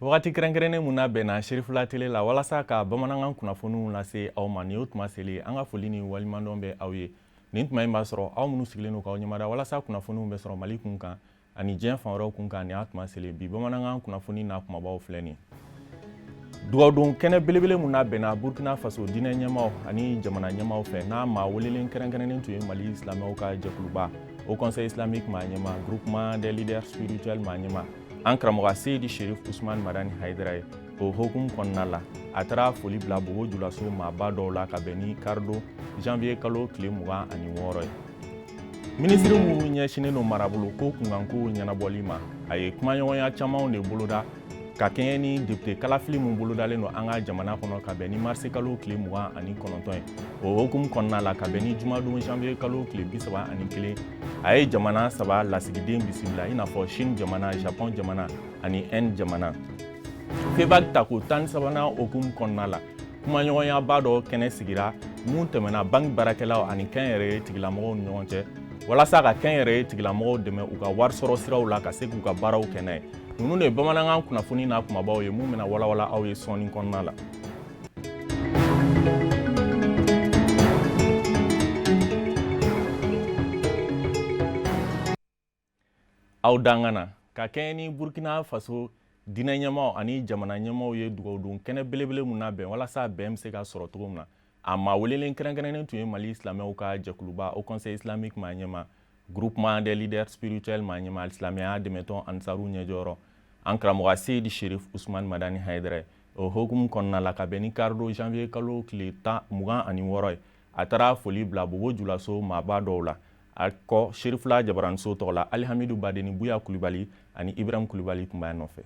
Wagati kɛrɛnkɛrɛnnen mun labɛnna Serifula Tele la walasa ka bamanankan kunnafoniw lase aw ma, nin y'o tuma selen. An ka foli ni waleɲumandɔn bɛ aw ye nin tuma in b'a sɔrɔ aw minnu sigilen don k'aw ɲɛmada walasa kunnafoniw bɛ sɔrɔ Mali kun kan ani diɲɛ fan wɛrɛw kun kan. Nin y'a tuma selen. Bi bamanankan kunnafoni n'a kumabaw filɛ nin. Dugawudon kɛnɛ belebele mun labɛnna Burkina Faso diinɛ ɲɛmaaw ani jamana ɲɛmaaw fɛ, n'a maa welelen kɛrɛnkɛrɛnnen tun ye Mali silamɛw ka jɛkuluba Haut Conseil islamique maa ɲɛmaa, groupement des leaders spirituels maa ɲɛmaa, an karamɔgɔ Seyidi Sherif Usman Madani Hayidara ye. O hukumu kɔnɔna la, a taara foli bila Bobo Julaso maaba dɔw la ka bɛn ni karidon janvier kalo tile 26 ye. Minisiri minnu ɲɛsinnen don marabolo ko kunkankow ɲɛnabɔli ma, a ye kumaɲɔgɔnya camanw de boloda ka kɛɲɛ ni depite kalafili min bolodalen don an ka jamana kɔnɔ ka bɛn ni marisi kalo tile 29 ye. O hukumu kɔnɔna la, ka bɛn ni jumadon janvier kalo tile 31, a ye jamana saba lasigiden bisimila, i n'a fɔ Chine jamana, Japon jamana ani Inde jamana. FEBAK tako 13nan hukumu kɔnɔna la, kumaɲɔgɔnyaba dɔ kɛnɛ sigira mun tɛmɛna banki baarakɛlaw ani kɛnyɛrɛye tigilamɔgɔw ni ɲɔgɔn cɛ, walasa ka kɛnyɛrɛye tigilamɔgɔw dɛmɛ u ka wari sɔrɔ siraw la ka se k'u ka baaraw kɛ n'a ye. Ninnu de ye bamanankan kunnafoni n'a kumabaw ye mun bɛna walawala aw ye sɔɔni kɔnɔna la. Aw dangana ka kɛɲɛ ni Burkina Faso diinɛ ɲɛmaaw ani jamana ɲɛmaaw ye dugawudon kɛnɛ belebele mun labɛn walasa bɛn bɛ se ka sɔrɔ cogo min na, a maa welelen kɛrɛnkɛrɛnnen tun ye Mali silamɛw ka jɛkuluba Haut Conseil islamique maa ɲɛmaa, groupement des leaders spirituels maa ɲɛmaa, silamɛya dɛmɛtɔn Ansaru ɲɛjɔyɔrɔ, an karamɔgɔ Seyidi Sherif Usman Madani Hayidara ye. O hukumu kɔnɔna la, ka bɛn ni karidon janvier kalo tile 26 ye, a taara foli bila Bobo Julaso maaba dɔw la. A kɔ Serifula jabaraniso tɔgɔ la, Alihamidu Badeni, Buya Kulibali ani Ibrahim Kulibali tun b'a nɔfɛ.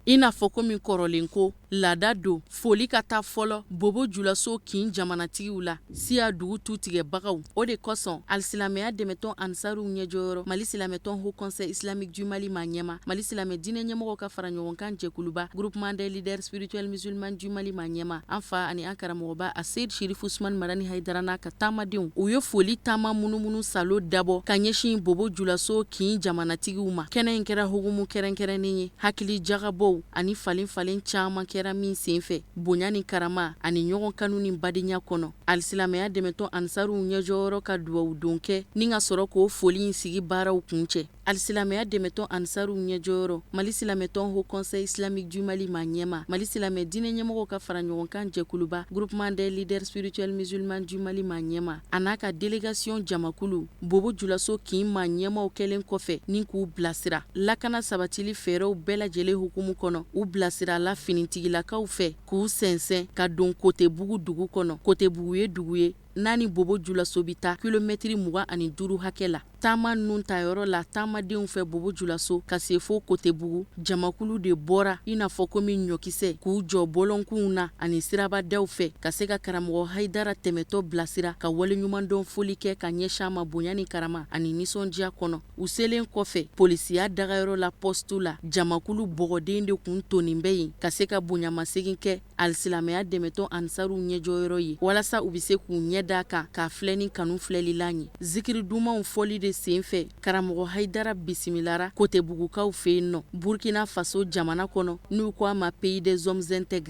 I n'a fɔ komi kɔrɔlen ko laada don, foli ka taa fɔlɔ Bobo Julaso kin jamanatigiw la, siya dugu tu tigɛbagaw. O de kosɔn alisilamɛya dɛmɛtɔn Ansaruw ɲɛjɔyɔrɔ, Mali silamɛtɔn Haut Conseil islamique du Mali maa ɲɛmaa, Mali silamɛ diinɛ ɲɛmɔgɔw ka fara ɲɔgɔn kan jɛkuluba Groupement des leaders spirituels musulmans du Mali maa ɲɛmaa, an fa ani an karamɔgɔba Aseyid Sherif Usman Madani Hayidara n'a ka taamadenw, u ye foli taama munumunu salo dabɔ ka ɲɛsin Bobo Julaso kin jamanatigiw ma. Kɛnɛ in kɛra hukumu kɛrɛnkɛrɛnnen ye, hakili jagabɔw ani falen falen caman kɛra min senfɛ bonya ni karama ani ɲɔgɔn kanu ni badenya kɔnɔ. Alisilamɛya dɛmɛtɔn Ansaruw ɲɛjɔyɔrɔ ka dugawudon kɛ ni ka sɔrɔ k'o foli in sigi baaraw kuncɛ. Alisilamɛya dɛmɛtɔn Ansaruw ɲɛjɔyɔrɔ, Mali silamɛtɔn Haut Conseil islamique du Mali maa ɲɛmaa, Mali silamɛ diinɛ ɲɛmɔgɔw ka fara ɲɔgɔn kan jɛkuluba Groupement des leaders spirituels musulmans du Mali maa ɲɛmaa, a n'a ka délégation jamakulu Bobo Julaso kin maa ɲɛmaaw kɛlen kɔfɛ ni k'u bilasira lakana sabatili fɛɛrɛw bɛɛ lajɛlen hukumu kɔnɔ, u bilasirala finitigilakaw fɛ k'u sɛnsɛn ka don Kotebugu dugu kɔnɔ. Kotebugu ye dugu ye n'a ni Bobo Julaso bɛ taa kilomɛtiri 25 hakɛ la. Taama ninnu tayɔrɔ la, taamadenw fɛ Bobo Julaso ka se fo Kotebugu, jamakulu de bɔra i n'a fɔ komi ɲɔkisɛ k'u jɔ bɔlɔnkunw na ani sirabadaw fɛ ka se ka karamɔgɔ Hayidara tɛmɛtɔ bilasira ka waleɲumandɔn foli kɛ ka ɲɛsin a ma bonya ni karama ani nisɔndiya kɔnɔ. U selen kɔfɛ polisiya dagayɔrɔ la pɔsitu la, jamakulu bɔgɔden de kun tonin bɛ yen ka se ka bonyamasegin kɛ alisilamɛya dɛmɛtɔn Ansaruw ɲɛjɔyɔrɔ ye walasa u bɛ se k'u ɲɛ d'a kan k'a filɛ ni kanu filɛlilan ye. Zikiri dumanw fɔli de senfɛ, karamɔgɔ Hayidara bisimilara Kotebugukaw fɛ yen nɔ, Burkina Faso jamana kɔnɔ, n'u ko a ma Pays des hommes intègres.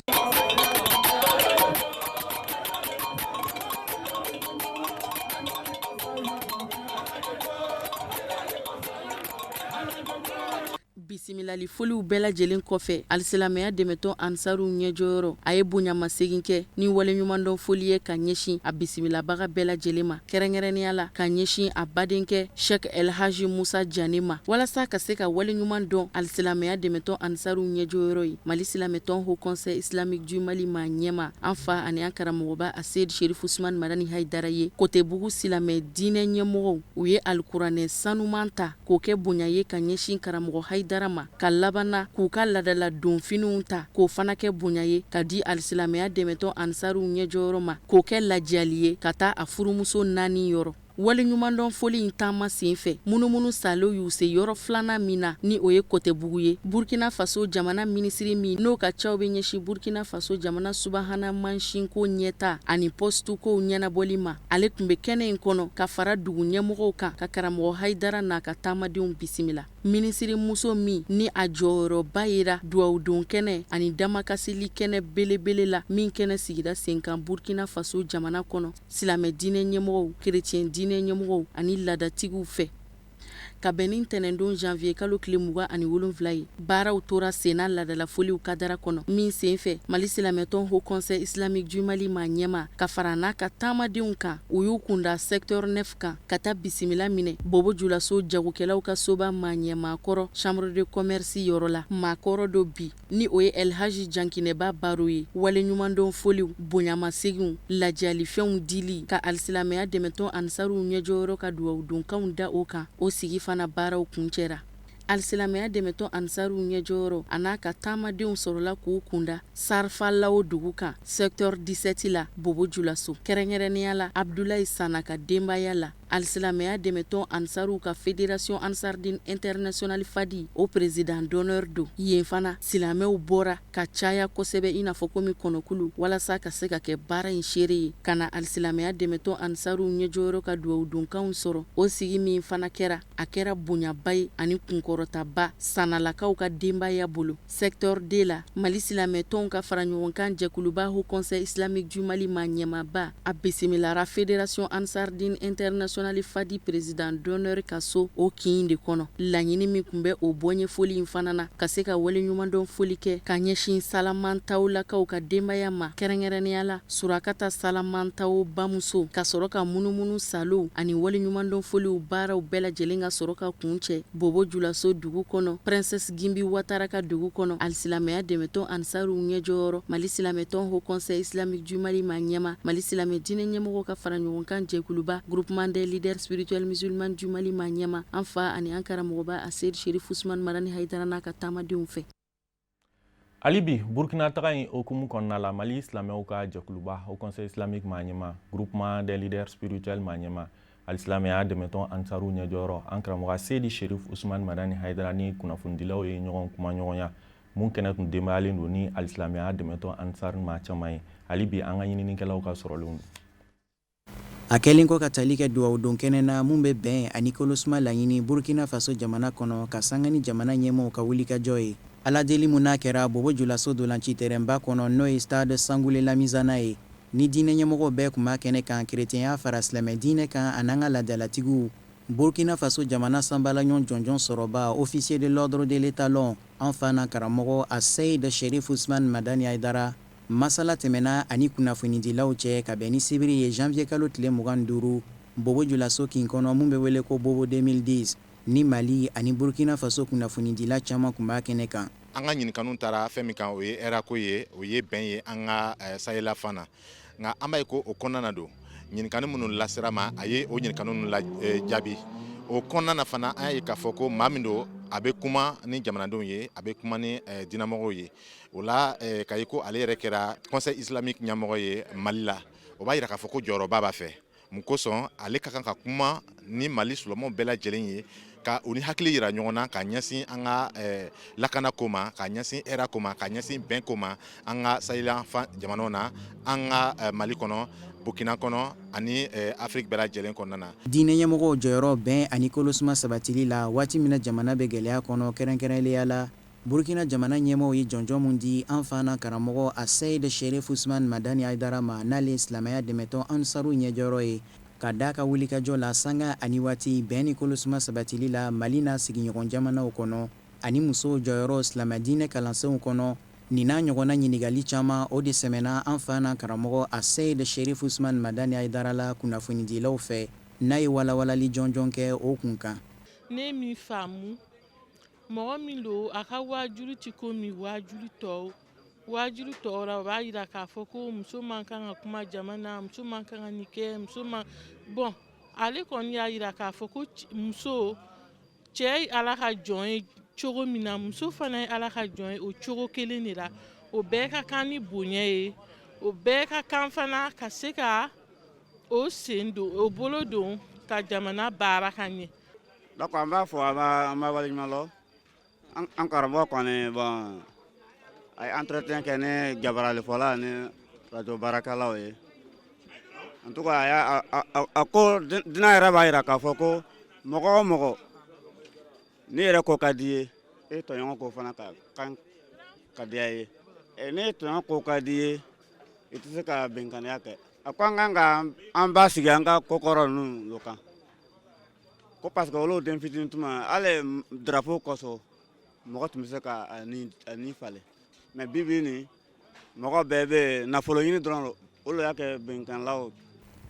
Bisimilali foliw bɛɛ lajɛlen kɔfɛ, alisilamɛya dɛmɛtɔn Ansaruw ɲɛjɔyɔrɔ, a ye bonyamasegin kɛ ni waleɲumandɔn foli ye ka ɲɛsin a bisimilabaga bɛɛ lajɛlen ma, kɛrɛnkɛrɛnnenya la ka ɲɛsin a badenkɛ Sheikh El Haji Musa Jane ma, walasa ka se ka waleɲuman dɔn alisilamɛya dɛmɛtɔn Ansaruw ɲɛjɔyɔrɔ ye. Mali silamɛtɔn Haut Conseil islamique du Mali maa ɲɛmaa, an fa ani an karamɔgɔba Aseyid Sherif Usman Madani Hayidara ye, Kotebugu silamɛ diinɛ ɲɛmɔgɔw, u ye alikuranɛ sanuman ta k'o kɛ bonya ye ka ɲɛsin karamɔgɔ Hayidara ma, ka laban na k'u ka laadala donfiniw ta k'o fana kɛ bonya ye ka di alisilamɛya dɛmɛtɔn Ansaruw ɲɛjɔyɔrɔ ma, k'o kɛ ladiyali ye ka taa a furumuso naani yɔrɔ. Waleɲumandɔn foli in taama senfɛ, munumunu salo y'u se yɔrɔ filanan min na, ni o ye Kɔtɛbugu ye, Burkina Faso jamana minisiri min n'o ka caw bɛ ɲɛsin Burkina Faso jamana subahana mansinko ɲɛta ani pɔsitukow ɲɛnabɔli ma, ale tun bɛ kɛnɛ in kɔnɔ ka fara dugu ɲɛmɔgɔw kan ka karamɔgɔ Hayidara n'a ka taamadenw bisimila. Minisirimuso min ni a jɔyɔrɔba yera dugawudon kɛnɛ ani damakasili kɛnɛ belebele la min kɛnɛ sigira senkan Burkina Faso jamana kɔnɔ, silamɛ diinɛ ɲɛmɔgɔw, kerecɛn diinɛ ɲɛmɔgɔw ani laadatigiw fɛ. Ka bɛn ni ntɛnɛndon janvier kalo tile 27 ye, baaraw tora senna laadalafoliw kadara kɔnɔ min senfɛ, Mali silamɛtɔn Haut Conseil Islamique du Mali maa ɲɛmaa ka fara n'a ka taamadenw kan, u y'u kunda secteur 9 kan ka taa bisimila minɛ Bobo Julaso jagokɛlaw ka soba maa ɲɛmaa kɔrɔ chambre de commerce yɔrɔ la, maakɔrɔ don bi ni o ye Elhaji Jankinɛba Baro ye. Waleɲumandɔn foliw, bonyamaseginw, ladiyalifɛnw dili ka alisilamɛya dɛmɛtɔn Ansaruw ɲɛjɔyɔrɔ ka dugawudonkanw da o kan, o sigi fana baaraw kuncɛra. Alisilamɛya dɛmɛtɔn Ansaruw ɲɛjɔyɔrɔ a n'a ka taamadenw sɔrɔla k'u kunda Sarfalawo dugu kan secteur 17 la Bobo Julaso, kɛrɛnkɛrɛnnenya la Abdulayi Sana ka denbaya la. Alisilamɛya dɛmɛtɔn Ansaruw ka Fédération Ansardine Internationale Fadi, o président d'honneur don. Yen fana, silamɛw bɔra ka caya kosɛbɛ i n'a fɔ komi kɔnɔkulu walasa ka se ka kɛ baara in seere ye, ka na alisilamɛya dɛmɛtɔn Ansaruw ɲɛjɔyɔrɔ ka dugawudonkanw sɔrɔ. O sigi min fana kɛra, a kɛra bonyaba ye ani kunkɔrɔtaba Sanalakaw ka denbaya bolo. Secteur D la, Mali silamɛtɔnw ka faraɲɔgɔnkan jɛkuluba Haut Conseil Islamique du Mali maa ɲɛmaaba, a bisimilara Fédération Ansardine Internationale Fadi président d'honneur ka so o kin de kɔnɔ. Laɲini min tun bɛ o bɔɲɛfoli in fana na, ka se ka waleɲumandɔn foli kɛ ka ɲɛsin Salamantawolakaw ka denbaya ma, kɛrɛnkɛrɛnnenya la Surakata Salamantawo bamuso, ka sɔrɔ ka munumunu salow ani waleɲumandɔn foliw baaraw bɛɛ lajɛlen ka sɔrɔ ka kuncɛ Bobo Julaso dugu kɔnɔ, Princesse Gimbi Watara ka dugu kɔnɔ, alisilamɛya dɛmɛtɔn Ansaruw ɲɛjɔyɔrɔ, Mali silamɛtɔn Haut Conseil Islamique du Mali maa ɲɛmaa, Mali silamɛ diinɛ ɲɛmɔgɔw ka faraɲɔgɔnkan jɛkuluba Groupement des leaders spirituels musulmans du Mali maa ɲɛmaa, an fa ani an karamɔgɔba Aseyid Sherif Usman Madani Hayidara n'a ka taamadenw fɛ. Hali bi Burkina taga in hukumu kɔnɔna la, Mali silamɛw ka jɛkuluba Haut Conseil Islamique maa ɲɛmaa, Groupement des leaders spirituels maa ɲɛmaa, alisilamɛya dɛmɛtɔn Ansaru ɲɛjɔyɔrɔ, an karamɔgɔ Seyidi Sherif Usman Madani Hayidara ni kunnafonidilaw ye ɲɔgɔn kumaɲɔgɔnya mun kɛnɛ tun denbayalen don ni alisilamɛya dɛmɛtɔn Ansar maa caman ye. Hali bi an ka ɲininikɛlaw ka sɔrɔlenw don. A kɛlen kɔ ka tali kɛ dugawudon kɛnɛ na mun bɛ bɛn ani kolosuma laɲini Burkina Faso jamana kɔnɔ ka sanga ni jamana ɲɛmɔgɔw ka wulikajɔ ye, Aladeli mun n'a kɛra Bobo Julaso dolanci terɛnba kɔnɔ, n'o ye Stade Sangule Lamizana ye, ni diinɛ ɲɛmɔgɔw bɛɛ tun b'a kɛnɛ kan, kerecɛnya fara silamɛ diinɛ kan an'an ka laadalatigiw. Burkina Faso jamana sanbalaɲɔ jɔnjɔn sɔrɔba, officier de l'ordre de l'étalon, an fa n'an karamɔgɔ Aseyid Sherif Usman Madani Hayidara, masala tɛmɛna ani kunnafonidilaw cɛ ka bɛn ni sibiri ye janvier kalo tile 25, Bobo Julaso kin kɔnɔ mun bɛ wele ko Bobo 2010, ni Mali ani Burkina Faso kunnafonidila caman tun b'a kɛnɛ kan. An ka ɲininkaliw taara fɛn min kan, o ye hɛrɛ ko ye, o ye bɛn ye an ka sahel fan na. Nka an b'a ye ko o kɔnɔna na don, ɲininkali minnu lasera ma, a ye o ɲininkali ninnu jaabi. O kɔnɔna na fana, an y'a ye k'a fɔ ko maa min don, a bɛ kuma ni jamanadenw ye, a bɛ kuma ni diinɛmɔgɔw ye. O la, k'a ye ko ale yɛrɛ kɛra Conseil islamique ɲɛmɔgɔ ye Mali la, o b'a jira k'a fɔ ko jɔyɔrɔba b'a fɛ. Mun kosɔn ale ka kan ka kuma ni Mali silamɛw bɛɛ lajɛlen ye, ka u ni hakili yira ɲɔgɔn na ka ɲɛsin an ka lakana ko ma, ka ɲɛsin hɛrɛ ko ma, ka ɲɛsin bɛn ko ma an ka sahel fan jamanaw na, an ka Mali kɔnɔ, Burkina kɔnɔ ani Afrique bɛɛ lajɛlen kɔnɔna na. Diinɛ ɲɛmɔgɔw jɔyɔrɔ bɛn ani kolosuma sabatili la waati min na jamana bɛ gɛlɛya kɔnɔ, kɛrɛnkɛrɛnnenya la Burkina jamana ɲɛmɔgɔw ye jɔnjɔn mun di an fa n'an karamɔgɔ Aseyid Sherif Usman Madani Hayidara ma, n'ale ye silamɛya dɛmɛtɔn Ansaru ɲɛjɔyɔrɔ ye, ka d'a ka wulikajɔ la sanga ani waati bɛn ni kolosuma sabatili la Mali n'a sigiɲɔgɔn jamanaw kɔnɔ, ani musow jɔyɔrɔ silamɛ diinɛ kalansenw kɔnɔ. Nin n'a ɲɔgɔnna ɲininkali caman, o de sɛmɛna an fa n'an karamɔgɔ Aseyid Sherif Usman Madani Hayidara la kunnafonidilaw fɛ, n'a ye walawalali jɔnjɔn kɛ o kun kan. Ne min faamu, mɔgɔ min don, a ka waajuli ti komi waajuli tɔw. Waajuli tɔw la, o b'a yira k'a fɔ ko muso man kan ka kuma jama na, muso man kan ka nin kɛ, muso man bɔn. Ale kɔni y'a yira k'a fɔ ko muso, cɛ ye Ala ka jɔn ye cogo min na, muso fana ye Ala ka jɔn ye o cogo kelen de la. O bɛɛ ka kan ni bonya ye, o bɛɛ ka kan fana ka se ka o sen don, o bolo don. ka jamana baara ka ɲɛ. Donc an b'a fɔ, an b'a waleɲuman lɔn an karamɔgɔ kɔni. Bon, a ye entretien kɛ ni jabaralifɔla ni radio baarakɛlaw ye. En tout cas, a y'a a ko dunan yɛrɛ b'a jira k'a fɔ ko mɔgɔ o mɔgɔ n'i yɛrɛ ko ka di ye, e tɔɲɔgɔn ko fana ka kan ka diya ye. N'e tɔɲɔgɔn ko ka di ye, i tɛ se ka bɛnkanniya kɛ. A ko an kan ka an ba sigi an ka kokɔrɔ ninnu lo kan, ko parce que olu den fitinin tuma, hali drapeau kosɔn, mɔgɔ tun bɛ se ka a ni falen. Mais bi bi nin, mɔgɔ bɛɛ bɛ nafolo ɲini dɔrɔn, olu y'a kɛ bɛnkanlaw.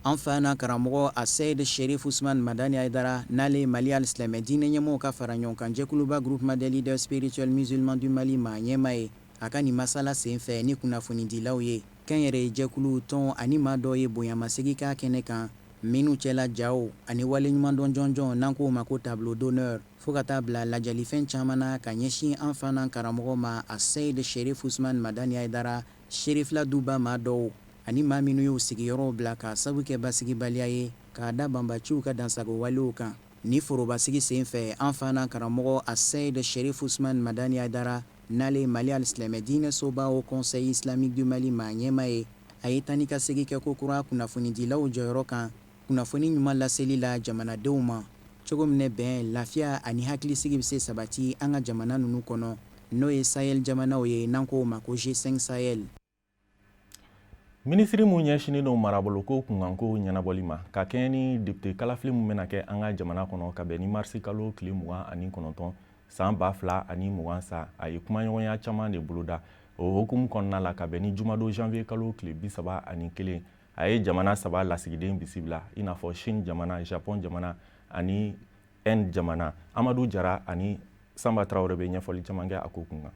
An fa n'a karamɔgɔ Aseyid Sherif Usman Madani Hayidara, n'ale Mali alisilamɛ diinɛ ɲɛmɔgɔw ka fara ɲɔgɔn kan jɛkuluba Groupement des leaders spirituels musulmans du Mali maa ɲɛmaa ye, a ka nin masala senfɛ ni kunnafonidilaw ye, kɛnyɛrɛye jɛkulu, tɔn ani maa dɔw ye bonyamasegin k'a kɛnɛ kan, minnu cɛla jaw ani waleɲumandɔn jɔnjɔn, n'an k'o ma ko tableau d'honneur, fo ka taa bila lajalifɛn caman na ka ɲɛsin an fa n'an karamɔgɔ ma Aseyid Sherif Usman Madani Hayidara. Sherifila duba maa dɔw ani maa minnu y'u sigiyɔrɔw bila k'a sabu kɛ basigibaliya ye k'a da banbaciw ka dansago walew kan. Ni forobasigi senfɛ, an fa n'an karamɔgɔ Aseyid Sherif Usman Madani Hayidara, n'ale Mali alisilamɛ diinɛ soba Haut Conseil islamique du Mali maa ɲɛmaa ye, a ye taa ni ka segin kɛ ko kura kunnafonidilaw jɔyɔrɔ kan kunnafoni ɲuman laseli la jamanadenw ma, cogo min bɛn, lafiya ani hakilisigi bɛ se sabati an ka jamana ninnu kɔnɔ, n'o ye Sahel jamanaw ye, n'an k'o ma ko G5 Sahel. Minisiri mun ɲɛsinnen don maraboloko kunkanko ɲɛnabɔli ma, ka kɛɲɛ ni député kalafili mun bɛna kɛ an ka jamana kɔnɔ ka bɛn ni marisi kalo tile 29 san 2020 sa, a ye kumaɲɔgɔnya caman de boloda. O hukumu kɔnɔna la, ka bɛn ni jumadon janvier kalo tile 31, a ye jamana saba lasigiden bisimila, i n'a fɔ Chine jamana, Japon jamana ani Inde jamana. Amadu Jara ani Sanba Tarawele bɛ ɲɛfɔli caman kɛ a ko kun kan.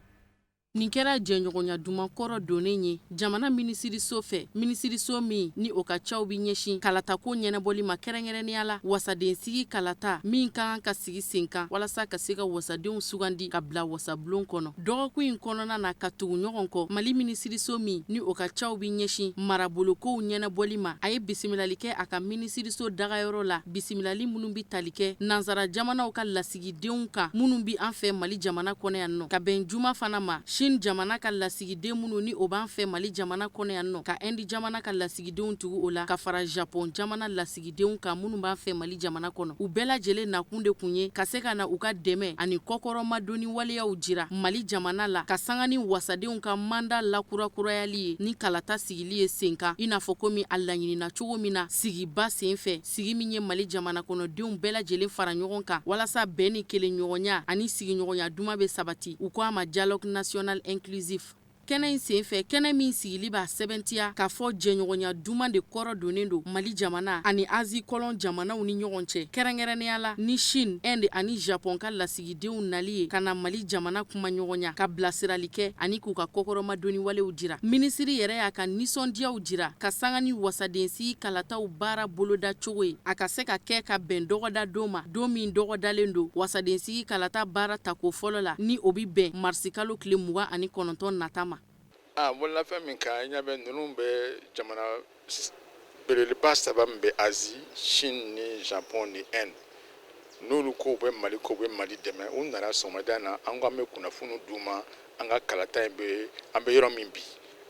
Nin kɛra jɛɲɔgɔnya duman kɔrɔ donnen ye jamana minisiriso fɛ, minisiriso min ni o ka caw bɛ ɲɛsin kalatako ɲɛnabɔli ma, kɛrɛnkɛrɛnnenya la wasadensigi kalata min ka kan ka sigi sen kan walasa ka se ka wasadenw sugandi ka bila wasabulon kɔnɔ dɔgɔkun in kɔnɔna na ka tugu ɲɔgɔn kɔ. Mali minisiriso min ni o ka caw bɛ ɲɛsin marabolokow ɲɛnabɔli ma, a ye bisimilali kɛ a ka minisiriso dagayɔrɔ la, bisimilali minnu bɛ tali kɛ nansara jamanaw ka lasigidenw kan minnu bɛ an fɛ Mali jamana kɔnɔ yan nɔ, ka bɛn juma fana ma, Chine jamana ka lasigiden minnu ni o b'an fɛ Mali jamana kɔnɔ yan nɔ, ka Inde jamana ka lasigidenw tugu o la, ka fara Japon jamana lasigidenw kan minnu b'an fɛ Mali jamana kɔnɔ. U bɛɛ lajɛlen nakun de kun ye ka se ka na u ka dɛmɛ ani kɔkɔrɔmadonni waleyaw jira Mali jamana la, ka sanga ni wasadenw ka mandat lakurakurayali ye ni kalata sigili ye sen kan, i n'a fɔ komi a laɲinina cogo min na sigiba sen fɛ, sigi min ye Mali jamana kɔnɔdenw bɛɛ lajɛlen fara ɲɔgɔn kan walasa bɛn ni kelenɲɔgɔnya ani sigiɲɔgɔnya duman bɛ sabati, u ko a ma dialogue national inclusif. Kɛnɛ in senfɛ, kɛnɛ min sigili b'a sɛbɛntiya k'a fɔ jɛɲɔgɔnya duman de kɔrɔ donnen don Mali jamana ani Asie kɔlɔn jamanaw ni ɲɔgɔn cɛ, kɛrɛnkɛrɛnnenya la ni Chine, Inde ani Japon ka lasigidenw nali ye ka na Mali jamana kuma ɲɔgɔnya, ka bilasirali kɛ ani k'u ka kɔkɔrɔmadonni walew jira. Minisiri yɛrɛ y'a ka nisɔndiyaw jira ka sanga ni wasadensigi kalataw baara boloda cogo ye, a ka se ka kɛ ka bɛn dɔgɔda don ma, don min dɔgɔdalen don wasadensigi kalata baara tako fɔlɔ la, ni o bɛ bɛn marisi kalo tile 29 nata ma. A bololafɛn min kan, ɲɛ bɛ ninnu bɛ jamana belebeleba saba min bɛ Asie, Chine ni Japon ni Inde, n'olu ko bɛ Mali, ko bɛ Mali dɛmɛ. U nana sɔgɔmada na, an ko an bɛ kunnafoni d'u ma an ka kalata in bɛ, an bɛ yɔrɔ min bi,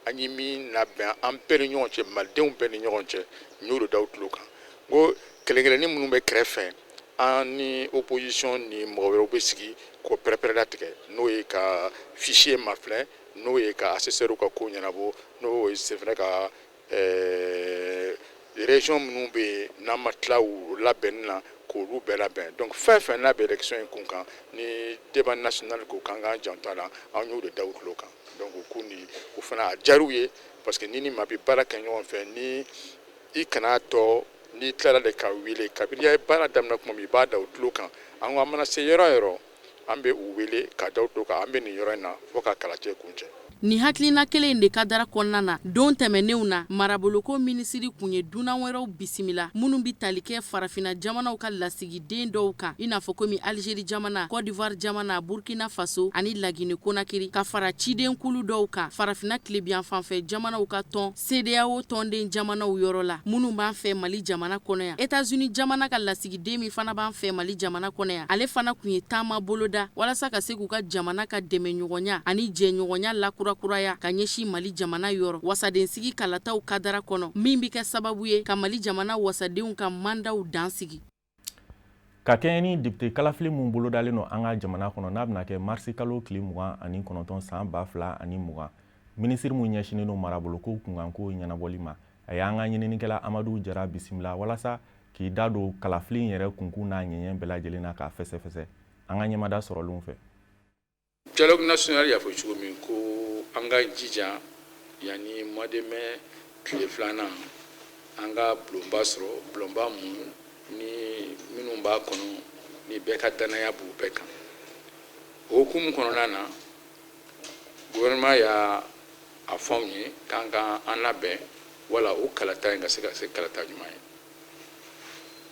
an ye min labɛn an bɛɛ ni ɲɔgɔn cɛ, malidenw bɛɛ ni ɲɔgɔn cɛ. N y'o de da u tulo kan n ko kelen kelennin minnu bɛ kɛrɛfɛ, an ni opposition ni mɔgɔ wɛrɛw bɛ sigi k'o pɛrɛpɛrɛ latigɛ, n'o ye ka fichier mafilɛ, n'o ye ka assesseur ka ko ɲɛnabɔ, n'o ye c'est vrai ka région minnu bɛ yen n'an ma tila u labɛnni na, k'olu bɛɛ labɛn. Donc fɛn fɛn n'a bɛ élection in kun kan ni débat national ko k'an k'an janto a la, an y'o de da u tulo kan. Donc u k'u ni o fana a diyar'u ye, parce que ni maa bɛ baara kɛ ɲɔgɔn fɛ, ni i kana tɔ n'i tilara de ka wele, kabini i ye baara daminɛ tuma min, i b'a da u tulo kan. An ko an mana se yɔrɔ o yɔrɔ, an bɛ u wele ka da u tulo kan, an bɛ nin yɔrɔ in na fo ka kalacɛ kun cɛ. Nin hakilina kelen in de kadara kɔnɔna na, don tɛmɛnenw na, maraboloko minisiri kun ye dunan wɛrɛw bisimila minnu bɛ tali kɛ farafinna jamanaw ka lasigiden dɔw kan, i n'a fɔ komi Alizeri jamana, Côte d'Ivoire jamana, Burkina Faso ani Lagine Konakiri, ka fara cidenkulu dɔw kan farafinna tilebinyanfanfɛ jamanaw ka tɔn CEDEAO tɔnden jamanaw yɔrɔ la minnu b'an fɛ Mali jamana kɔnɔ yan. Etats-Unis jamana ka lasigiden min fana b'an fɛ Mali jamana kɔnɔ yan, ale fana kun ye taama boloda walasa ka se k'u ka jamana ka dɛmɛɲɔgɔnya ani jɛɲɔgɔnya lakurakuraya ka ɲɛsin Mali jamana yɔrɔ wasadensigi kalataw kadara kɔnɔ, min bɛ kɛ sababu ye ka Mali jamana wasadenw ka mandaw dan sigi. Ka kɛɲɛ ni député kalafili min bolodalen don an ka jamana kɔnɔ, n'a bɛna kɛ marisi kalo tile 29 san 2020, minisiri min ɲɛsinnen don maraboloko kunkanko ɲɛnabɔli ma, a y'an ka ɲininikɛla Amadu Jara bisimila walasa k'i da don kalafili in yɛrɛ kunkun n'a ɲɛɲɛ bɛɛ lajɛlen na k'a fɛsɛfɛsɛ an ka ɲɛmada sɔrɔlenw fɛ. Dialogue national y'a fɔ cogo min ko an ka jija yanni mois de mai tile filanan, an ka bulonba sɔrɔ, bulonba mun ni minnu b'a kɔnɔ ni bɛɛ ka danaya b'u bɛɛ kan. O hukumu kɔnɔna na, gouvernement y'a a fɔ anw ye k'an ka an labɛn wala o kalata in ka se ka se kalata ɲuman ye.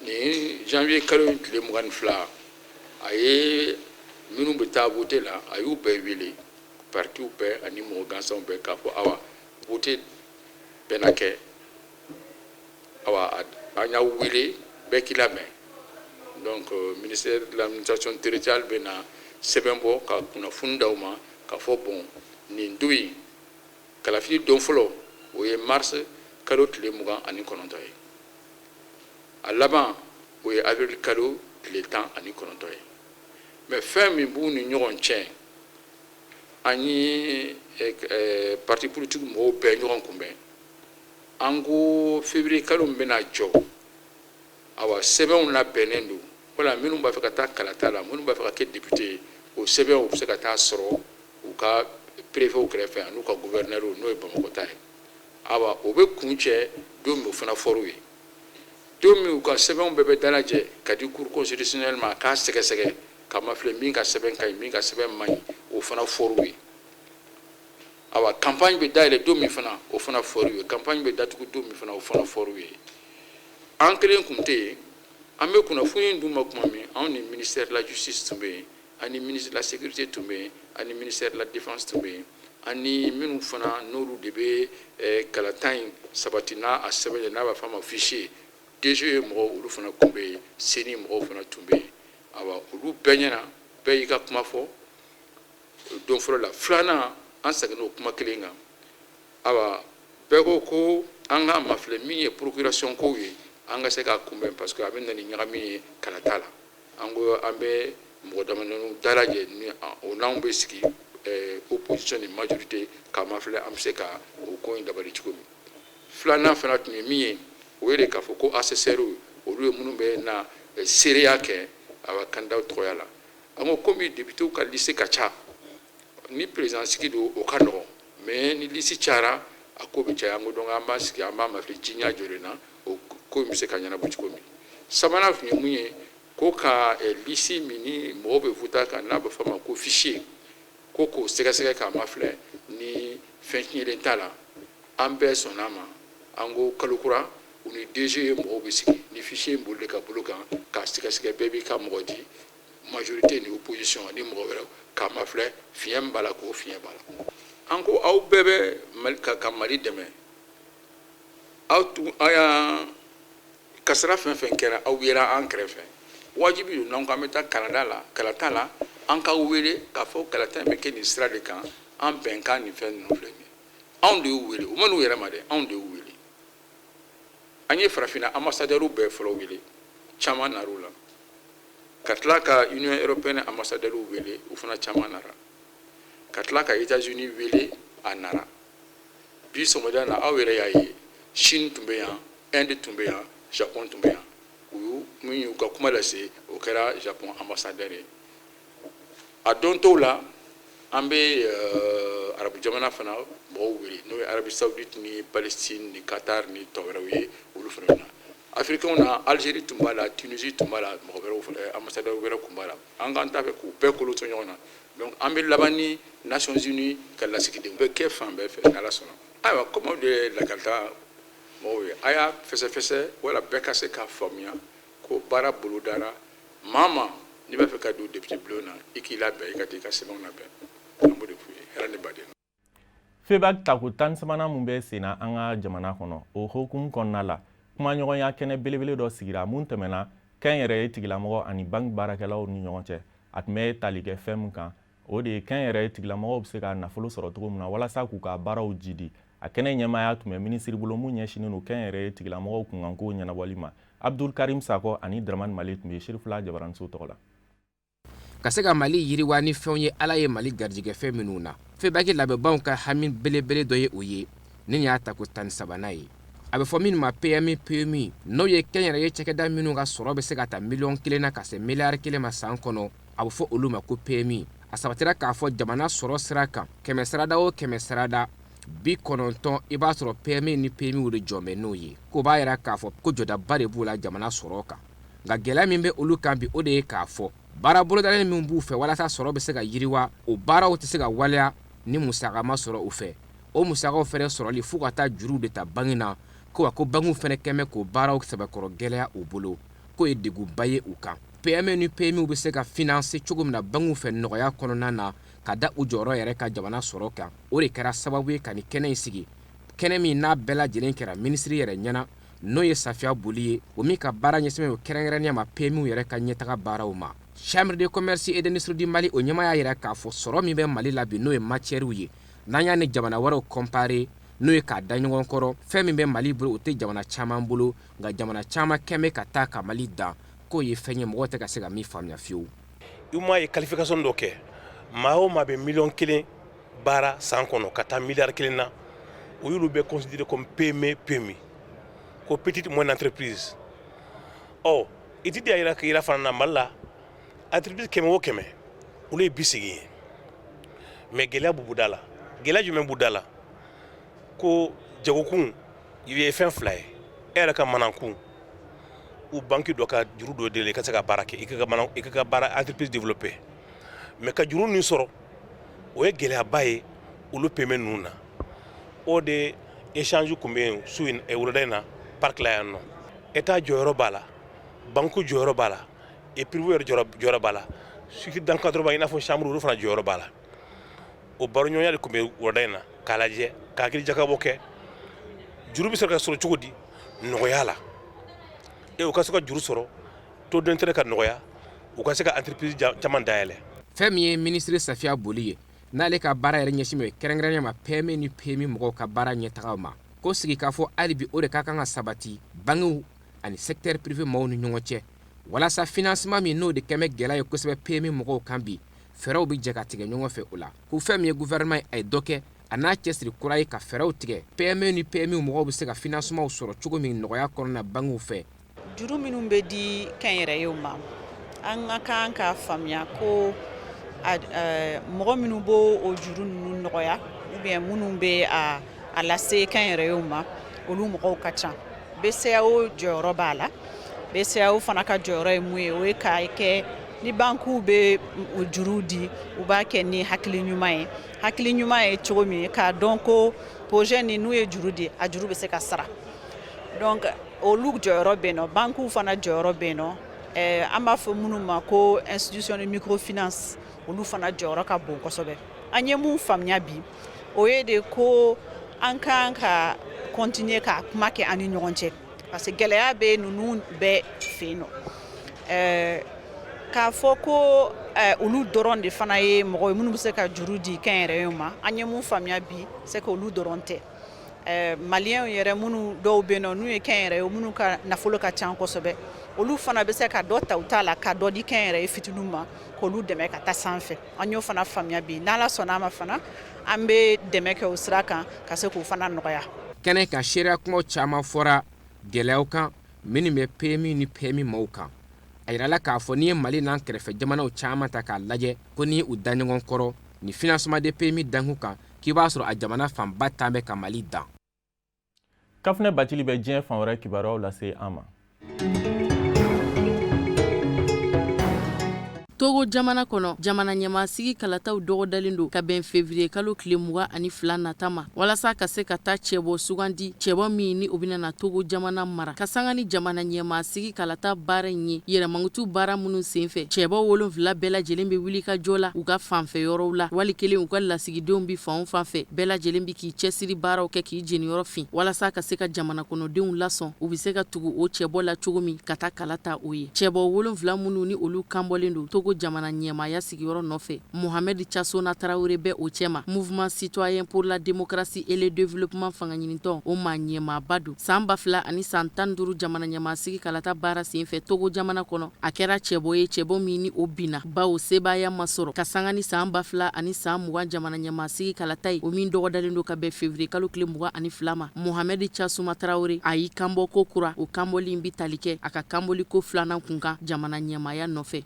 Nin janvier kalo in tile 22, a ye minnu bɛ taa vote la, a y'u bɛɛ wele, partiw bɛɛ ani mɔgɔ gansanw bɛɛ, k'a fɔ awa vote bɛna kɛ, awa an y'aw wele, bɛɛ k'i labɛn. Donc ministère de l'administration territoriale bɛna sɛbɛn bɔ ka kunnafoni d'aw ma k'a fɔ bon, nin don in, kalafili don fɔlɔ, o ye mars kalo tile 29 ye, a laban o ye avril kalo tile 19 ye. Mais fɛn min b'u ni ɲɔgɔn cɛ, an ye parti politique mɔgɔw bɛɛ ɲɔgɔn kunbɛn, an ko février kalo min bɛna jɔ, awa sɛbɛnw labɛnnen don wala minnu b'a fɛ ka taa kalata la, minnu b'a fɛ ka kɛ député ye, o sɛbɛnw bɛ se ka taa sɔrɔ u ka préfetw kɛrɛfɛ ani u ka gouverneur, n'o ye Bamakɔ ta ye. Awa o bɛ kun cɛ don min, o fana fɔr'u ye. Don min u ka sɛbɛnw bɛɛ bɛ dalajɛ ka di cour constitutionnelle ma k'a sɛgɛsɛgɛ ka mafilɛ min ka sɛbɛn ka ɲi, min ka sɛbɛn man ɲi, o fana fɔr'u ye. Awa campagne bɛ dayɛlɛ don min fana, o fana fɔr'u ye. Campagne bɛ datugu don min fana, o fana fɔr'u ye. An kelen kun tɛ yen, an bɛ kunnafoni d'u ma tuma min, anw ni ministère de la justice tun bɛ yen, ani ministre de la sécurité tun bɛ yen, ani ministère de la défense tun bɛ yen, ani minnu fana n'olu de bɛ kalata in sabati n'a a sɛbɛn ye, n'a b'a fɔ a ma fichier, DGE mɔgɔw, olu fana tun bɛ yen, CENI mɔgɔw fana tun bɛ yen. Awa olu bɛɛ ɲɛna, bɛɛ y'i ka kuma fɔ don fɔlɔ la. Filanan, an seginna o kuma kelen kan. Awa bɛɛ ko ko an k'a mafilɛ min ye procuration kow ye, an ka se k'a kunbɛn, parce que a bɛ na ni ɲagami ye kalata la. An ko an bɛ mɔgɔ damadɔni dalajɛ ni o n'anw bɛ sigi, opposition ni majorité, k'a mafilɛ an bɛ se ka o ko in dabali cogo min. Filanan fana tun ye min ye, o ye de k'a fɔ ko assesseurs, olu ye minnu bɛ na seereya kɛ awa candidat tɔgɔya la. An ko komi députés ka liste ka ca, ni président sigi don, o ka nɔgɔn, mais ni liste cayara, a ko bɛ caya. An ko donc an b'an sigi, an b'a mafilɛ jiɲa jɔlen na, o ko in bɛ se ka ɲɛnabɔ cogo min. Sabanan tun ye mun ye? Ko ka liste min ni mɔgɔw bɛ voter kan, n'a bɛ fɔ a ma ko fichier, ko k'o sɛgɛsɛgɛ k'a mafilɛ ni fɛn tiɲɛlen t'a la. An bɛɛ sɔnna a ma. An ko kalo kura, u ni DG mɔgɔw bɛ sigi ni fichier in boli ka bolo kan k'a sɛgɛsɛgɛ, bɛɛ b'i ka mɔgɔ di, majorité ni opposition ni mɔgɔ wɛrɛw, k'a mafilɛ fiɲɛ min b'a la, k'o fiɲɛ b'a la. An ko aw bɛɛ bɛ Mali ka Mali dɛmɛ, aw tun aw y'an kasara fɛn fɛn kɛra, aw yera an kɛrɛfɛ. Wajibi don n'an ko an bɛ taa kalada la, kalata la, an ka wele k'a fɔ kalata in bɛ kɛ nin sira de kan, an bɛnkan nin fɛn ninnu filɛ nin ye. Anw de y'u wele, u ma n'u yɛrɛ ma dɛ, anw de y'u wele. An ye farafinna ambassadeurs bɛɛ fɔlɔ wele, caman nar'u la, ka tila ka Union européenne ambassadeurs wele, u fana caman nara, ka tila ka États-Unis wele, a nara. Bi sɔgɔmada na, aw yɛrɛ y'a ye, Chine tun bɛ yan, Inde tun bɛ yan, Japon tun bɛ yan. U y'u min y'u ka kuma lase, o kɛra Japon ambassadeur ye. A don tɔw la, an bɛ arabu jamana fana mɔgɔw wele, n'o ye Arabie saoudite ni Palestine ni Qatar ni tɔ wɛrɛw ye, olu fana bɛ na. Africains na, Algérie tun b'a la, Tunisie tun b'a la, mɔgɔ wɛrɛw fana, ambassadeur wɛrɛ tun b'a la. An k'an ta fɛ k'u bɛɛ kolo to ɲɔgɔn na. Donc an bɛ laban ni Nations Unies ka lasigiden bɛ kɛ fan bɛɛ fɛ, n'Ala sɔnna. Ayiwa, komi aw de ye lakalita mɔgɔw ye, a y'a fɛsɛfɛsɛ wala bɛɛ ka se k'a faamuya ko baara bolodara. Maa ma n'i b'a fɛ ka don député bulon na, i k'i labɛn, i ka taa i ka sɛbɛnw labɛn. An b'o de f'u ye, hɛrɛ ni baden. FEBAK tako 13nan mun bɛ sen na an ka jamana kɔnɔ, o hukumu kɔnɔna la, kumaɲɔgɔnya kɛnɛ belebele dɔ sigira mun tɛmɛna kɛnyɛrɛye tigilamɔgɔ ani banki baarakɛlaw ni ɲɔgɔn cɛ. A tun bɛ tali kɛ fɛn min kan, o de ye kɛnyɛrɛye tigilamɔgɔw bɛ se ka nafolo sɔrɔ cogo min na walasa k'u ka baaraw jidi. A kɛnɛ ɲɛmaaya tun bɛ minisiri bolo mun ɲɛsinnen don kɛnyɛrɛye tigilamɔgɔw kunkanko ɲɛnabɔli ma. Abdul Karim Sakɔ ani Dramane Male tun bɛ Serifula Jabaraniso tɔgɔ la. Ka se ka Mali yiriwa ni fɛnw ye Ala ye Mali garijɛgɛ fɛn minnu na, FEBAK labɛnbaaw ka hami belebele dɔ ye o ye. Nin y'a tako 13nan ye. A bɛ fɔ minnu ma PMI PMU, n'o ye kɛnyɛrɛye cakɛda minnu ka sɔrɔ bɛ se ka ta miliyɔn 1 na ka se miliyari 1 ma san kɔnɔ, a bɛ fɔ olu ma ko PMI. A sabatira k'a fɔ jamana sɔrɔ sira kan, kɛmɛ sarada o kɛmɛ sarada 90, i b'a sɔrɔ PMI ni PMU de jɔn bɛ n'o ye. K'o b'a yira k'a fɔ ko jɔdaba de b'u la jamana sɔrɔ kan. Nka gɛlɛya min bɛ olu kan bi, o de ye k'a fɔ baara bolodalen min b'u fɛ walasa sɔrɔ bɛ se ka yiriwa, o baaraw tɛ se ka waleya ni musaka ma sɔrɔ u fɛ. O musakaw fɛnɛ sɔrɔli, f'u ka taa juruw de ta banki na, ko wa ko bankiw fɛnɛ kɛmɛ k'o baaraw sɛbɛkɔrɔ gɛlɛya u bolo, k'o ye degunba ye u kan. PME ni PMU bɛ se ka financer cogo min na bankiw fɛ nɔgɔya kɔnɔna na, ka da u jɔyɔrɔ yɛrɛ ka jamana sɔrɔ kan, o de kɛra sababu ye ka nin kɛnɛ in sigi, kɛnɛ min n'a bɛɛ lajɛlen kɛra minisiri yɛrɛ ɲɛna, n'o ye Safiya Boli ye, o min ka baara ɲɛsinnen don kɛrɛnkɛrɛnnenya ma PMU yɛrɛ ka ɲɛtaga baaraw ma. Chambre de commerce et d'industrie du Mali, o ɲɛmaa y'a yira k'a fɔ sɔrɔ min bɛ Mali la bi, n'o ye matière ye, n'an y'a ni jamana wɛrɛw comparer, n'o ye k'a da ɲɔgɔn kɔrɔ, fɛn min bɛ Mali bolo, o tɛ jamana caman bolo. Nka jamana caman kɛn bɛ ka taa ka Mali dan, k'o ye fɛn ye mɔgɔw tɛ ka se ka min faamuya fiyewu. UEMOA ye qualification dɔ kɛ. Maa o maa bɛ miliyɔn 1 baara san kɔnɔ ka taa miliyari 1 na, o y'olu bɛ considéré comme PME PMI, ko petite moyenne entreprise. Ɔ étude y'a yira k'a yira fana na, Mali la, entreprise 100 o 100, olu ye 80 ye. Mais gɛlɛya b'u da la. Gɛlɛya jumɛn b'u da la? Ko jagokun ye fɛn fila ye: e yɛrɛ ka manankun u banque dɔ ka juru dɔ deli, i ka se ka baara kɛ, i ka mana, i ka baara entreprise développer. Mais ka juru nin sɔrɔ, o ye gɛlɛyaba ye olu PME ninnu na. O de échange tun bɛ yen su in, wulada in na, parc la yan nɔ. État jɔyɔrɔ b'a la, banque jɔyɔrɔ b'a la, et privé yɛrɛ jɔyɔrɔ b'a la, structure d'encadrement i n'a fɔ chambre, olu fana jɔyɔrɔ b'a la. O baroɲɔgɔnya de tun bɛ wulada in na, k'a lajɛ, k'a hakili jakabɔ kɛ, juru bɛ se ka sɔrɔ cogo di nɔgɔya la, e u ka se ka juru sɔrɔ, taux d'intérêt ka nɔgɔya, u ka se ka entreprise caman dayɛlɛ. Fɛn min ye minisiri Safiya Boli ye, n'ale ka baara yɛrɛ ɲɛsin bɛ kɛrɛnkɛrɛnnenya ma PME ni PMI mɔgɔw ka baara ɲɛtagaw ma, ko sigi k'a fɔ hali bi, o de ka kan ka sabati bankiw ani secteur privé maaw ni ɲɔgɔn cɛ, walasa financement min n'o de kɛmɛ gɛlɛya ye kosɛbɛ PMI mɔgɔw kan bi, fɛɛrɛw bɛ jɛ ka tigɛ ɲɔgɔn fɛ o la. Ko fɛn min ye gouvernement ye, a ye dɔ kɛ a n'a cɛsiri kura ye ka fɛɛrɛw tigɛ, PME ni PMI mɔgɔw bɛ se ka financement sɔrɔ cogo min nɔgɔya kɔnɔna bankiw fɛ. Juru minnu bɛ di kɛnyɛrɛyew ma, an ka kan ka faamuya ko mɔgɔ minnu b'o o juru ninnu nɔgɔya ou bien minnu bɛ a lase kɛnyɛrɛyew ma, olu mɔgɔw ka ca. BCEAO jɔyɔrɔ b'a la. BCEAO fana ka jɔyɔrɔ ye mun ye? O ye k'a kɛ ni bankiw bɛ juru di, u b'a kɛ ni hakili ɲuman ye. Hakili ɲuman ye cogo min, k'a dɔn ko projet ni n'u ye juru di, a juru bɛ se ka sara. Donc olu jɔyɔrɔ bɛ yen nɔ, bankiw fana jɔyɔrɔ bɛ yen nɔ, an b'a fɔ minnu ma ko institution de microfinance, olu fana jɔyɔrɔ ka bon kosɛbɛ. An ye mun faamuya bi, o ye de ko an kan ka continuer ka kuma kɛ an ni ɲɔgɔn cɛ, parce que gɛlɛya bɛ ninnu bɛɛ fɛ yen nɔ. K'a fɔ ko olu dɔrɔn de fana ye mɔgɔ ye minnu bɛ se ka juru di kɛnyɛrɛyew ma, an ye mun faamuya bi, c'est que olu dɔrɔn tɛ. Maliyɛnw yɛrɛ minnu dɔw bɛ yen nɔ, n'u ye kɛnyɛrɛye, minnu ka nafolo ka ca kosɛbɛ, olu fana bɛ se ka dɔ ta u ta la ka dɔ di kɛnyɛrɛye fitininw ma, k'olu dɛmɛ ka taa sanfɛ. An y'o fana faamuya bi. N'Ala sɔnna a ma fana, an bɛ dɛmɛ kɛ o sira kan ka se k'o fana nɔgɔya. Kɛnɛ kan, seereya kumaw caman fɔra gɛlɛyaw kan minnu bɛ PMI ni PMI maaw kan. A yirala k'a fɔ n'i ye Mali n'an kɛrɛfɛ jamanaw caman ta k'a lajɛ, ko n'i u da ɲɔgɔn kɔrɔ ni financement de PMI dankun kan, k'i b'a sɔrɔ a jamana fanba tan bɛ ka Mali dan. Kafunɛ Bacili bɛ diɲɛ fan wɛrɛ kibaruyaw lase an ma. Togo jamana kɔnɔ, jamana ɲɛmaasigi kalataw dɔgɔdalen don ka bɛn février kalo tile 22 nata ma, walasa ka se ka taa cɛbɔ sugandi, cɛbɔ min ni o bɛna na Togo jamana mara. Ka sanga ni jamana ɲɛmaasigi kalata baara in ye, yɛrɛmankutu baara minnu senfɛ, cɛbɔ 7 bɛɛ lajɛlen bɛ wuli ka jɔ la u ka fanfɛ yɔrɔw la, wali kelen u ka lasigidenw bɛ fan o fan fɛ, bɛɛ lajɛlen bɛ k'i cɛsiri baaraw kɛ k'i jeniyɔrɔ fin walasa ka se ka jamana kɔnɔdenw lasɔn u bɛ se ka tugu o cɛbɔ la cogo min ka taa kala ta o ye. Cɛbɔ 7 minnu ni olu kanbɔlen don Togo jamana ɲɛmaaya sigiyɔrɔ nɔfɛ, Mohamed Chasona Traoré bɛ o cɛma. Mouvement citoyen pour la démocratie et le développement fangaɲinitɔn, o maa ɲɛmaaba don. San 2015 jamana ɲɛmaasigi kalata baara senfɛ Togo jamana kɔnɔ, a kɛra cɛbɔ ye, cɛbɔ min ni o binna bawo sebaaya ma sɔrɔ. Ka sanga ni san 2020 jamana ɲɛmaasigi kalata ye, o min dɔgɔdalen don ka bɛn février kalo tile 22 ma, Mohamed Chasoma Traoré a y'i kanbɔ ko kura. O kanbɔli in bɛ tali kɛ a ka kanbɔli ko filanan kunkan jamana ɲɛmaaya nɔfɛ.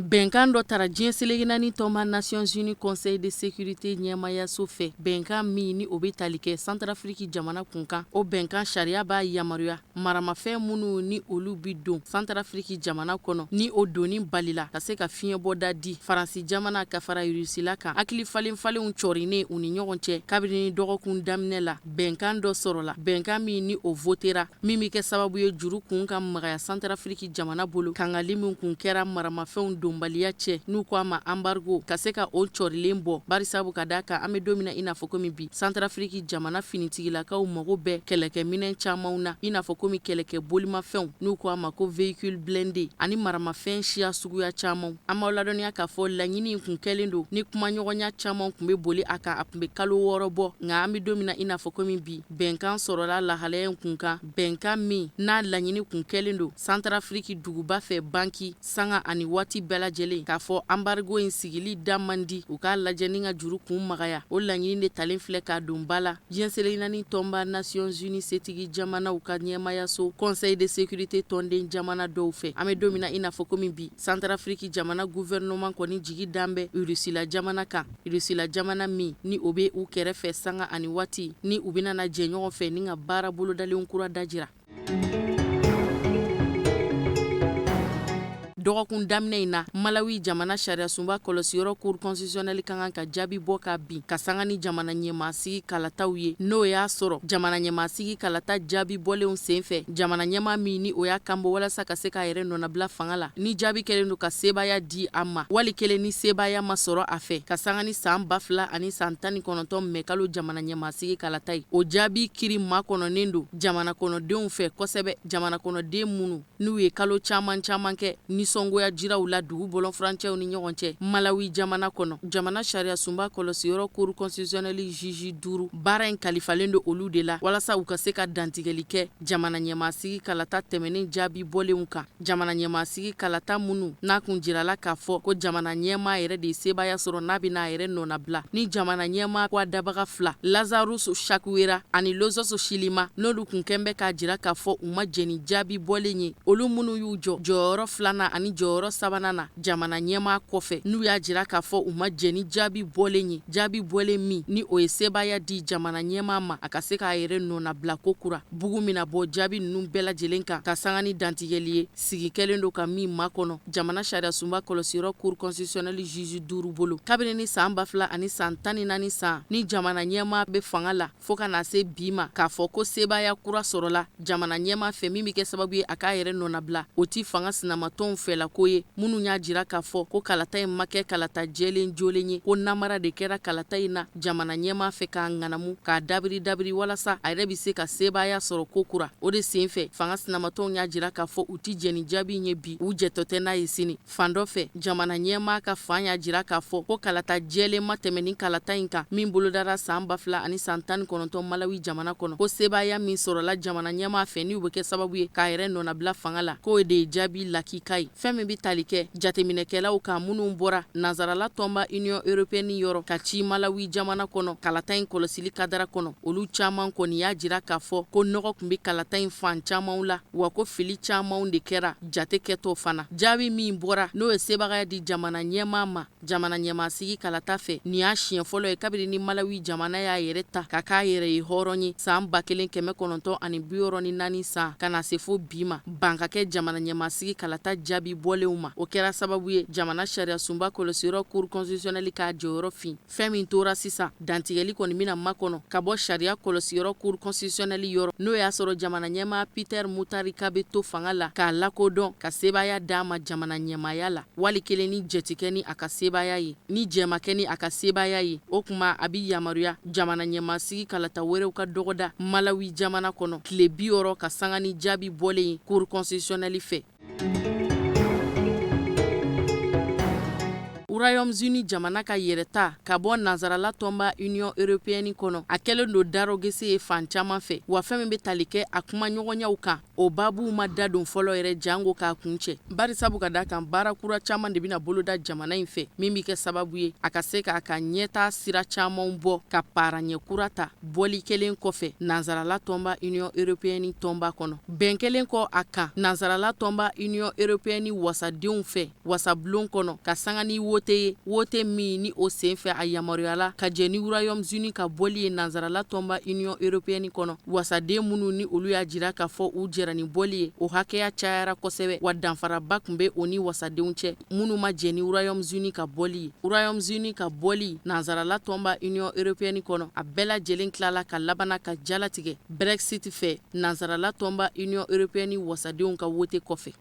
Bɛnkan dɔ tara diɲɛ seleke naani tɔnba Nations Unies Conseil de sécurité ɲɛmaayaso fɛ, bɛnkan min ni o bɛ tali kɛ Santarafiriki jamana kunkan. O bɛnkan sariya b'a yamaruya maramafɛn minnu ni olu bɛ don Santarafiriki jamana kɔnɔ, ni o donni balila, ka se ka fiɲɛbɔda di Faransi jamana ka fara Rusila kan. Hakili falen falenw cɔrinnen u ni ɲɔgɔn cɛ kabini dɔgɔkun daminɛ la, bɛnkan dɔ sɔrɔla, bɛnkan min ni o votera, min bɛ kɛ sababu ye juru kun ka magaya Santarafiriki jamana bolo. Kangali min kun kɛra maramafɛnw donbaliya cɛ, n'u ko a ma embargo, ka se ka o cɔrilen bɔ, barisabu ka d'a kan an bɛ don min na i n'a fɔ komi bi, Santarafiriki jamana finitigilakaw mago bɛ kɛlɛkɛminɛn camanw na, i n'a fɔ komi kɛlɛkɛ bolimafɛnw, n'u ko a ma ko véhicule blindé, ani maramafɛn siya suguya camanw. An b'aw ladɔnniya k'a fɔ laɲini in kun kɛlen don ni kumaɲɔgɔnya caman kun bɛ boli a kan, a kun bɛ kalo 6 bɔ. Nka an bɛ don min na i n'a fɔ komi bi, bɛnkan sɔrɔla lahalaya in kun kan, bɛnkan min n'a laɲini kun kɛlen don Santarafiriki duguba fɛ Banki, sanga ani waati bɛɛ lajɛlen, k'a fɔ embargo in sigili da man di, u k'a lajɛ ni ka juru kun magaya. O laɲini de talen filɛ k'a don ba la diɲɛ seleke naani tɔnba Nations Unies setigi jamanaw ka ɲɛmayaso Conseil de sécurité tɔnden jamana dɔw fɛ. An bɛ don min na i n'a fɔ komi bi, Santarafiriki jamana gouvernement kɔni jigi dan bɛ Rusila jamana kan, Rusila jamana min ni o bɛ u kɛrɛfɛ sanga ani waati, ni u bɛna na jɛ ɲɔgɔn fɛ ni ka baara bolodalen kura dajira. Dɔgɔkun daminɛ in na, Malawi jamana sariyasunba kɔlɔsiyɔrɔ Cour constitutionnelle ka kan ka jaabi bɔ ka bin ka sanga ni jamana ɲɛmaasigi kalataw ye, n'o y'a sɔrɔ jamana ɲɛmaasigi kalata jaabi bɔlenw senfɛ, jamana ɲɛmaa min ni o y'a kanbɔ walasa ka se k'a yɛrɛ nɔnabila fanga la, ni jaabi kɛlen don ka sebaaya di a ma, wali kelen ni sebaaya ma sɔrɔ a fɛ, ka sanga ni san 2019 mɛkalo jamana ɲɛmaasigi kalata ye. O jaabi kiri makɔnɔnen don jamana kɔnɔdenw fɛ kosɛbɛ, jamana kɔnɔden minnu n'u ye kalo caman caman kɛ nisɔngoya jiraw la dugu bɔlɔnfurancɛw ni ɲɔgɔn cɛ Malawi jamana kɔnɔ. Jamana sariyasunba kɔlɔsiyɔrɔ Cour constitutionnelle juge 5, baara in kalifalen don olu de la walasa u ka se ka dantigɛli kɛ jamana ɲɛmaasigi kalata tɛmɛnen jaabi bɔlenw kan, jamana ɲɛmaasigi kalata minnu n'a kun jirala k'a fɔ ko jamana ɲɛmaa yɛrɛ de ye sebaaya sɔrɔ n'a bɛna a yɛrɛ nɔnabila, ni jamana ɲɛmaa ko dabaga fila Lazarus Chakwera ani Saulos Chilima, n'olu kun kɛn bɛ k'a jira k'a fɔ u ma jɛn ni jaabi bɔlen ye. Olu minnu y'u jɔ jɔyɔrɔ filanan ani jɔyɔrɔ sabanan na jamana ɲɛmaa kɔfɛ, n'u y'a jira k'a fɔ u ma jɛn ni jaabi bɔlen ye, jaabi bɔlen min ni o ye sebaaya di jamana ɲɛmaa ma a ka se k'a yɛrɛ nɔnabila ko kura. Bugu mina bɔ jaabi ninnu bɛɛ lajɛlen kan ka sanga ni dantigɛli ye, sigi kɛlen don ka min makɔnɔ jamana sariyasunba kɔlɔsiyɔrɔ Cour constitutionnelle juge 5 bolo kabini ni san 2014 san ni jamana ɲɛmaa bɛ fanga la fo ka na se bi ma, k'a fɔ ko sebaaya kura sɔrɔla jamana ɲɛmaa fɛ min bɛ kɛ sababu ye a k'a yɛrɛ nɔnabila, o ti fanga sinamatɔnw fɛlako ye, minnu y'a jira k'a fɔ ko kalata in ma kɛ kalata jɛlen jolen ye, ko namara de kɛra kalata in na jamana ɲɛmaa fɛ k'a ŋanamu k'a dabiri dabiri walasa a yɛrɛ bɛ se ka sebaaya sɔrɔ ko kura. O de senfɛ fanga sinamatɔnw y'a jira k'a fɔ u ti jɛn ni jaabi in ye bi, u jɛtɔ tɛ n'a ye sini. Fan dɔ fɛ, jamana ɲɛmaa ka fan y'a jira k'a fɔ ko kalata jɛlen ma tɛmɛ ni kalata in kan min bolodara san 2019 Malawi jamana kɔnɔ, ko sebaaya min sɔrɔla jamana ɲɛmaa fɛ n'u bɛ kɛ sababu ye k'a yɛrɛ nɔnabila fanga la, k'o de ye jaabi lakika ye. Fɛn min bɛ tali kɛ jateminɛkɛlaw kan minnu bɔra nansarala tɔnba Union européenne yɔrɔ ka ci Malawi jamana kɔnɔ kalata in kɔlɔsili kadara kɔnɔ, olu caman kɔni y'a jira k'a fɔ ko nɔgɔ tun bɛ kalata in fan camanw la, wa ko fili camanw de kɛra jate kɛtɔ fana. Jaabi min bɔra, n'o ye sebagaya di jamana ɲɛmaa ma jamana ɲɛmaasigi kalata fɛ, nin y'a siɲɛ fɔlɔ ye kabini ni Malawi jamana y'a yɛrɛ ta ka k'a yɛrɛ ye hɔrɔn ye san 1964 san ka na se fo bi ma, ban ka kɛ jamana ɲɛmaasigi kalata jaabi bɔlenw ma. O kɛra sababu ye jamana sariyasunba kɔlɔsiyɔrɔ Cour constitutionnelle k'a jɔyɔrɔ fin. Fɛn min tora sisan, dantigɛli kɔni bɛna makɔnɔ ka bɔ sariya kɔlɔsiyɔrɔ Cour constitutionnelle yɔrɔ, n'o y'a sɔrɔ jamana ɲɛmaa Peter Mutharika bɛ to fanga la k'a lakodɔn ka sebaaya d'a ma jamana ɲɛmaaya la, wali kelen ni jɛ tɛ kɛ ni a ka sebaaya ye. Ni jɛ ma kɛ ni a ka sebaaya ye, o tuma a bɛ yamaruya jamana ɲɛmaasigi kalata wɛrɛw ka dɔgɔda Malawi jamana kɔnɔ tile 60 ka sanga ni jaabi bɔlen ye Cour constitutionnelle fɛ. Royaume-Uni jamana ka yɛrɛta ka bɔ nansarala tɔnba Union européenne kɔnɔ, a kɛlen don darɔgese ye fan caman fɛ, wa fɛn min bɛ tali kɛ a kumaɲɔgɔnyaw kan, o babuw ma da don fɔlɔ yɛrɛ jango k'a kuncɛ, bari sabu ka da kan baara kura caman de bɛna boloda jamana in fɛ min bɛ kɛ sababu ye a ka se k'a ka ɲɛtaa sira camanw bɔ ka paaraɲɛ kura ta bɔli kelen kɔfɛ nansarala tɔnba Union européenne tɔnba kɔnɔ. Bɛn kɛlen kɔ a kan nansarala tɔnba Union européenne wasadenw fɛ wasabulon kɔnɔ ka sanga ni wote ye, wote min ni o senfɛ a yamaruyala ka jɛn ni Royaume-Uni ka bɔli ye nansarala tɔnba Union européenne kɔnɔ. Wasaden minnu ni olu y'a jira k'a fɔ u jɛra ni bɔli ye, o hakɛya cayara kosɛbɛ, wa danfaraba tun bɛ o ni wasadenw cɛ minnu ma jɛn ni Royaume-Uni ka bɔli ye. Royaume-Uni ka bɔli nansarala tɔnba Union européenne kɔnɔ, a bɛɛ lajɛlen tilala ka labana ka jalatigɛ Brexit fɛ nansarala tɔnba Union européenne wasadenw ka wote kɔfɛ.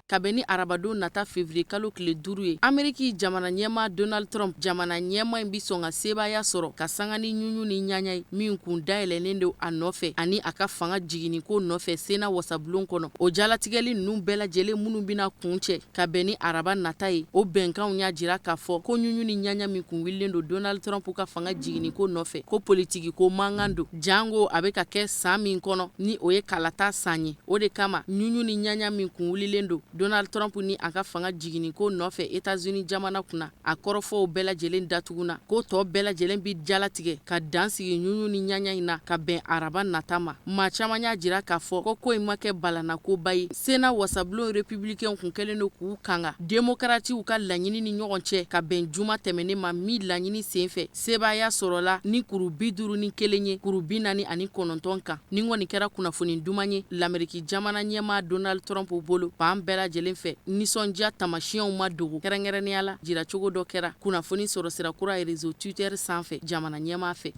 Ka bɛn ni arabadon nata février kalo tile 5 ye, Ameriki jamana ɲɛmaa Donald Trump, jamana ɲɛmaa in bɛ sɔn ka sebaaya sɔrɔ ka sanga ni ɲuɲu ni ɲaɲa ye min kun dayɛlɛlen don a nɔfɛ ani a ka fanga jiginniko nɔfɛ Sénat wasabulon kɔnɔ. O jalatigɛli ninnu bɛɛ lajɛlen minnu bɛna kuncɛ ka bɛn ni araba nata ye, o bɛnkanw y'a jira k'a fɔ ko ɲuɲu ni ɲaɲa min kun wulilen don Donald Trump ka fanga jiginniko nɔfɛ, ko politikiko mankan don, jango a bɛ ka kɛ san min kɔnɔ ni o ye kalata san ye. O de kama ɲuɲu ni ɲaɲa min kun wulilen don Donald Trump ni a ka fanga jiginniko nɔfɛ États-Unis jamana kunna, a kɔrɔfɔw bɛɛ lajɛlen datuguna, ko tɔ bɛɛ lajɛlen bɛ jalatigɛ ka dan sigi ɲuɲu ni ɲaɲa in na ka bɛn araba nata ma. Maa caman y'a jira k'a fɔ ko ko in ma kɛ balanakoba ye. Sénat wasabulon républicain kun kɛlen don k'u kanga démocratiw ka laɲini ni ɲɔgɔn cɛ ka bɛn juma tɛmɛnen ma, min laɲini senfɛ sebaaya sɔrɔla ni kuru 51 ye kuru 49 kan. Nin kɔni kɛra kunnafoni duman ye Lameriki jamana ɲɛmaa Donald Trump bolo fan bɛɛ lajɛlen fɛ. Nisɔndiya taamasiyɛnw ma dogo, kɛrɛnkɛrɛnnenya la jiracogo dɔ kɛra kunnafoni sɔrɔsira kura réseau Twitter sanfɛ jamana ɲɛmaa fɛ.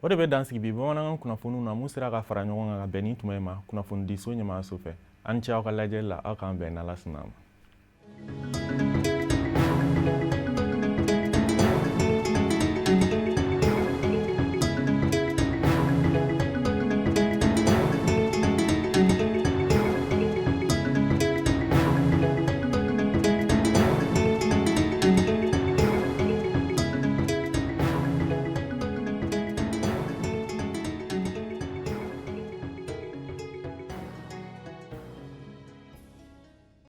O de bɛ dan sigi bi bamanankan kunnafoniw na mun sera ka fara ɲɔgɔn kan ka bɛn ni tuma in ma kunnafonidiso ɲɛmaayaso fɛ. Aw ni ce aw ka lajɛli la, aw k'an bɛn n'Ala sɔnna a ma.